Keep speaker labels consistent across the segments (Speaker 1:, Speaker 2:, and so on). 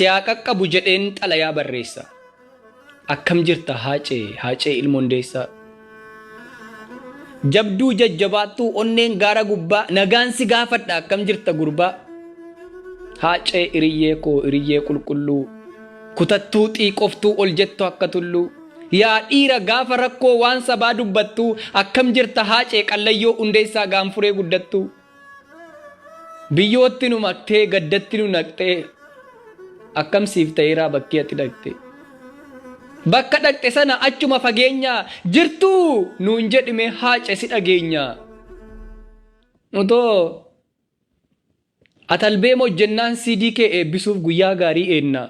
Speaker 1: Si haa qaqqabu jedheen xalayaa barreessa. Akkam jirta Haacee, Haacee ilma Hundeessaa. Jabduu jajjabaattuu onneen gaara gubbaa nagaan si gaafadha akkam jirta gurbaa. Haacee iriyyee koo iriyyee qulqulluu kutattuu xiiqoftuu ol jettu akka tulluu. Yaa dhiira gaafa rakkoo waan sabaa dubbattuu akkam jirta Haacee qallayyoo Hundeessaa gaanfuree guddattuu. Biyyootti nu maktee gaddatti nu naqxee akkam siif ta'eeraa bakkee ati dhaqxe. Bakka dhaqxe sana achuma fageenyaa jirtuu nuun jedhime Haace si dhageenya. Utoo atalbeem hojjennaan CD kee eebbisuuf guyyaa gaarii eenna.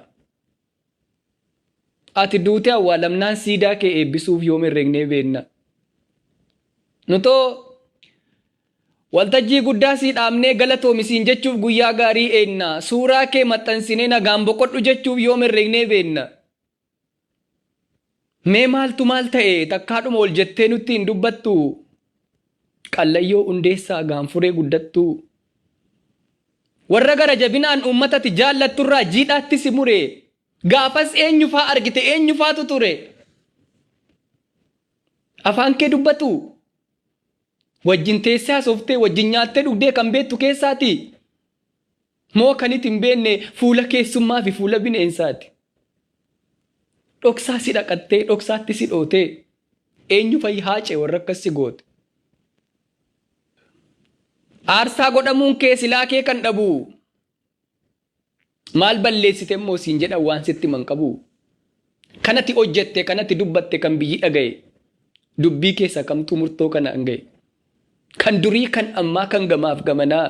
Speaker 1: Ati duutee awwaalamnaan siidaa kee eebbisuuf yoom herregnee beenna. Nutoo waltajjii guddaa sii dhaabnee galatoomi siin jechuuf guyyaa gaarii eenna. Suuraa kee maxxansinee nagaan boqodhu jechuuf yoom herregnee beenna. Mee maaltu maal ta'e takkaadhuma ol jettee nutti hin dubbattu. Qallayyoo Hundeessaa gaanfuree guddattuu. Warra gara jabinaan uummatati jaallatturraa jiidhaatti si mure. Gaafas eenyufaa argite eenyufaatu ture? Afaan kee dubbatu? Wajjin teessee haasooftee wajjin nyaattee dhugdee kan beektu keessaati? Moo kan iti hin beekne fuula keessummaa fi fuula bineensaati? Dhoksaa si dhaqattee dhoksaatti si dhootee eenyu fa'i Haacee warra akkas si goote? Aarsaa godhamuun kee silaa kee kan dhabu. Maal balleessite immoo siin jedhan waan sitti himan qabu. Kanati hojjette kanati dubbatte kan biyyi dhagaye. Dubbii keessa kamtuu murtoo kanaan gahe. Kan durii kan ammaa kan gamaaf gamanaa.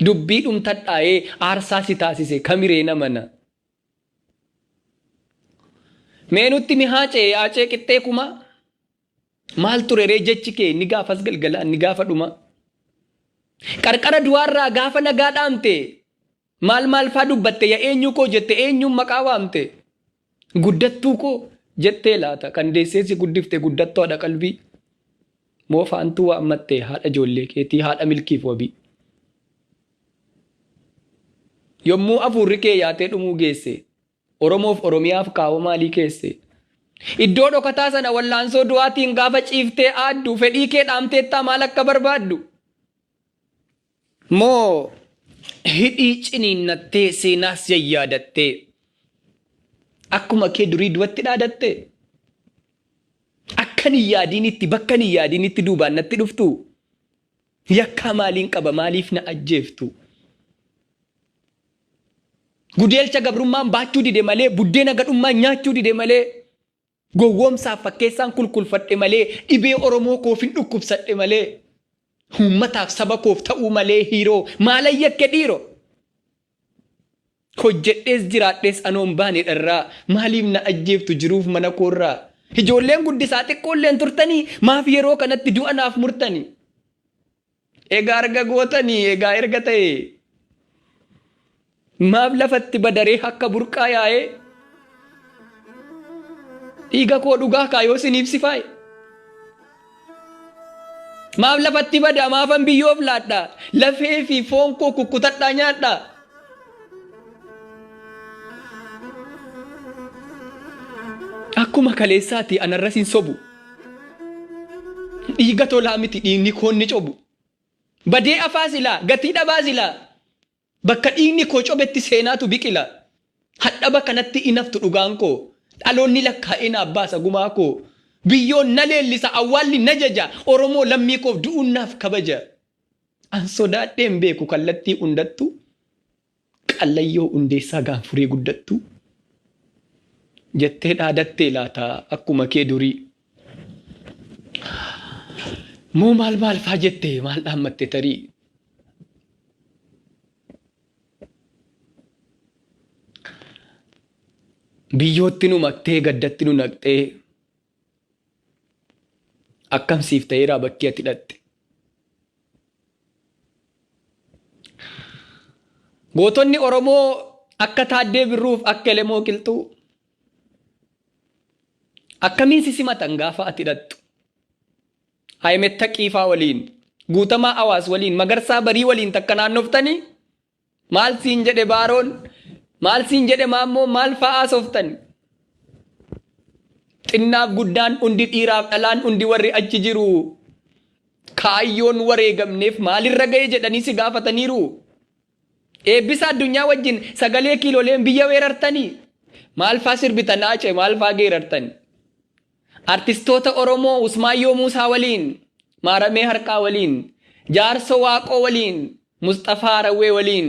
Speaker 1: Dubbii dhumtadhaa'ee aarsaa si taasise kamiree namana. Mee nutti mi Haacee Haacee qixxee kumaa. Maal ture ree jechi kee inni gaafas galgalaa inni gaafa dhumaa. Qarqara du'aarraa gaafa nagaa dhaamte maal maal faa dubbatte ya eenyuu koo jette eenyuun maqaa waamte. Guddattuu koo jettee laata kan deessee si guddifte guddattuu haadha qalbii. Moo faantuu waammatte haadha ijoollee keetii haadha milkiif wabii. Yommuu afuurri kee yaatee dhumuu geesse Oromoof Oromiyaaf kaawoo maalii keesse? Iddoo dhokataa sana wallaansoo du'aatiin gaafa ciiftee aaddu fedhii kee dhaamteettaa maal akka barbaaddu? Moo hidhii ciniinnattee seenaas yayyaadattee akkuma kee durii du'atti dhaadatte? Akkan hin yaadiinitti bakkan hin yaadiinitti duubaan natti dhuftuu? Yakkaa maaliin qaba maaliif na ajjeeftu? Gudeelcha gabrummaan baachuu dide malee, buddeena gadhummaan nyaachuu dide malee, gowwoomsaaf fakkeessaan kulkulfadhe malee, dhibee Oromoo koofin dhukkubsadhe malee, uummataaf saba koof ta'uu malee hiiroo maalan yakke dhiiroo? Hojjedhees jiraadhees anoon baane dharraa, maaliif na ajjeeftu jiruuf mana koorraa? Ijoolleen guddisaa xiqqoolleen turtanii, maaf yeroo kanatti du'a naaf murtanii? Egaa erga gootanii, egaa erga ta'ee, maaf lafatti badaree akka burqaa yaa'ee? Dhiiga koo dhugaa kaa yoo isiniif sifaa'e? Maaf lafatti bada? Maafan biyyoof laadha? Lafee fi foon koo kukkutadhaa nyaadha? Akkuma kaleessaati anarras hin sobu. Dhiiga tolaa miti dhiigni koo inni cobu. Badee afaa silaa, gatii dhabaa silaa. Bakka dhiigni koo cobetti seenaatu biqila. Hadhaba kanatti in haftu dhugaan koo. Dhaloonni lakkaa'ee naaf baasa gumaa koo. Biyyoon na leellisa, awwaalli na jaja. Oromoo lammii koof du'uun naaf kabaja. An sodaadhee hin beeku kallattii hundattuu. Qallayyoo Hundeessaa Gaanfuree guddattuu. Jettee dhaadattee laata akkuma kee durii. Moo maal maal faa jette maal dhaammatte tarii. Biyyootti nu maktee gaddatti nu naqxee akkam siif ta'eeraa bakkee ati dhaqxe. Gootonni Oromoo akka Taaddee Birruuf akka Elemoo Qilxuu akkamiin si simatan gaafa ati dhaqxu? Ahimed Taqii faa waliin, Guutamaa Awaas waliin, Magarsaa Barii waliin takka naannoftanii maal siin jedhe Baaroon? Maal siin jedhe maammoo maal fa'aa haasoftan? Xinnaaf guddaan hundi dhiiraaf dhalaan hundi warri achi jiru kaayyoon wareegamneef maalirra ga'e jedhanii si gaafataniiru. Eebbisa addunyaa wajjin sagalee kiiloleen biyya weerartanii? Maal faa sirbitan Haacee maal faa geerartan? Artistoota Oromoo Usmaayyoo Muusaa waliin, Maaramee Harqaa waliin, Jaarsoo Waaqoo waliin, Musxafaa Harawwee waliin,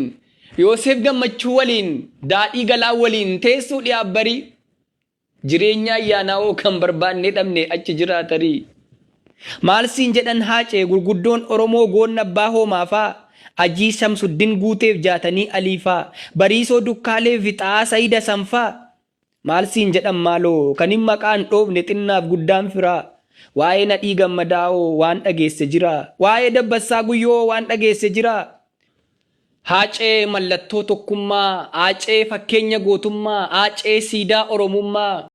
Speaker 1: Yooseef Gammachuu waliin, Daadhii Galaan waliin teessuu dhiyaaf barii. Jireenya ayyaanaawoo kan barbaannee dhabne achi jiraa tarii. Maal siin jedhan Haacee gurguddoon Oromoo goonni abbaa hoomaa faa, Ajii Shamsuddin Guuteef Jaatanii Alii faa, Bariisoo Dukkaalee fi Xaa'aa Sayid Hasan faa? Maal siin jedhan maaloo kanin maqaa hin dhoofne xinnaaf guddaan firaa. Waa'ee Nadhii Gammadaa hoo waan dhageesse jiraa? Waa'ee Dabbassaa Guyyoo hoo waan dhageesse jiraa? Haacee mallattoo tokkummaa, Haacee fakkeenya gootummaa, Haacee siidaa Oromummaa.